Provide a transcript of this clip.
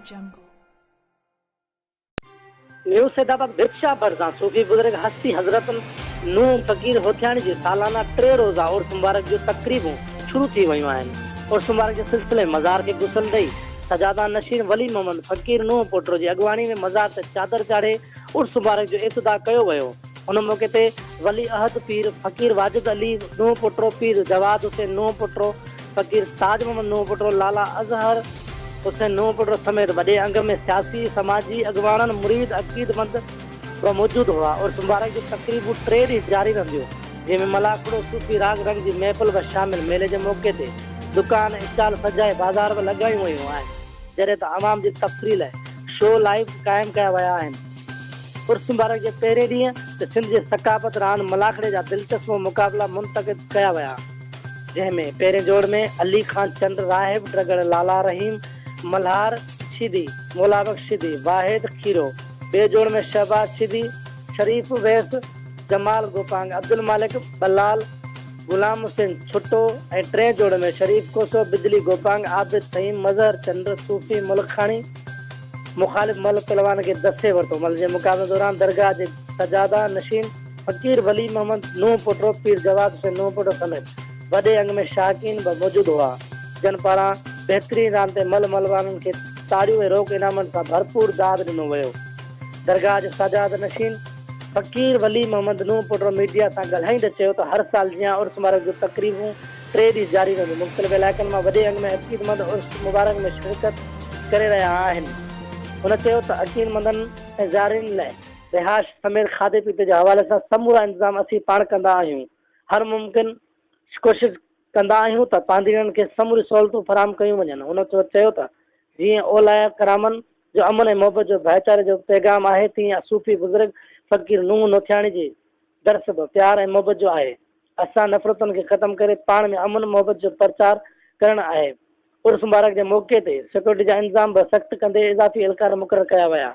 Jungle. New Saidabad Bhit Shah ڀرسان صوفي بزرگ هستي حضرت نوح فقير هوٿياڻي جي سالانه ٽي روزه عرس مبارڪ جون تقريبون شروع ٿي ويون آهن. عرس مبارڪ جي سلسلي ۾ مزار کي غسل ڏئي سجاده نشين ولي محمد فقير نوح پوٽرو جي اڳواڻي ۾ مزار تي چادر چاڙهي عرس مبارڪ جو افتتاح ڪيو ويو. ان موقعي تي ولي عهد پير فقير واجد علي نوح پوٽرو، پير جواد حسين نوح پوٽرو، فقير تاج محمد نوح پوٽو، لالا اظهر حسين نوح پوٽو سميت وڏي انگ ۾ سياسي، سماجي اڳواڻن، مريد، عقيدمند به موجود هئا. عرس مبارڪ جون تقريبون ٽي ڏينهن جاري رهنديون، جنهن ۾ ملاکڙو، صوفي راڳ رنگ جي محفل به شامل. ميلي جي موقعي تي دڪان، اسٽال سجائي بازار به لڳايون ويون آهن، جڏهن ته عوام جي تفريح لاء شو لائيو قائم ڪيا ويا آهن. عرس مبارڪ جي پهرين ڏينهن تي سنڌ جي ثقافت راند ملاکڙي جا دلچسپ مقابلا منعقد ڪيا ويا. جنهن ۾ پهرين جوڙ ۾ علي خان چنڊ، راهب ڊرگڙ، لالا رحيم، ملهار شيدي، مولا بخش شيدي، واحد کيرو، ٻئي جوڙ ۾ شهباز شيدي، شريف ويس، جمال گوپانگ، عبدالمالڪ ٻلال، غلام حسين ڇٽو ۽ ٽئين جوڙ ۾ شريف کوسو، بجلي گوپانگ، عابد فهيم، مظهر چنڊ، صوفي ملڪخاڻي مخالف ملهه پهلوان کي دسي ورتو. ملهه جي مقابلي دوران درگاهه جي سجاده نشين فقير ولي محمد نوح پوٽو، پير جواد حسين نوح پوٽو سميت وڏي انگ ۾ شائقين به موجود هئا، جن پاران بهترين راند تي ملهه ملهوانن کي تاڙيون ۽ روڪ انعامن سان ڀرپور داد ڏنو ويو. درگاهه جي سجاده نشين فقير ولي محمد نوح پوٽو ميڊيا سان ڳالهائيندي چيو ته هر سال جيان عرس مبارڪ جون تقريبون ٽي ڏينهن جاري رهنديون، مختلف علائقن مان وڏي انگ ۾ عقيدمند عرس مبارڪ ۾ شرڪت ڪري رهيا آهن. هن چيو ته عقيدمندن ۽ زائرين لاء رهائش سميت کاڌي پيتي جي حوالي سان سمورا انتظام اسين پاڻ ڪندا آهيون، هر ممڪن ڪوشش ڪندا آهيون ته پانڌيئڙن کي سموريون سهولتون فراهم ڪيون وڃن. هن چيو ته جيئن اولياء ڪرامن جو امن ۽ محبت جو ڀائيچاري جو پيغام آهي تيئن صوفي بزرگ فقير نوح نوٿياڻي جي درس به پيار ۽ محبت جو آهي. اسان نفرتن کي ختم ڪري پاڻ ۾ امن محبت جو پرچار ڪرڻ آهي. عرس مبارڪ جي موقعي تي سيڪيورٽي جا انتظام به سخت ڪندي اضافي اهلڪار مقرر ڪيا ويا.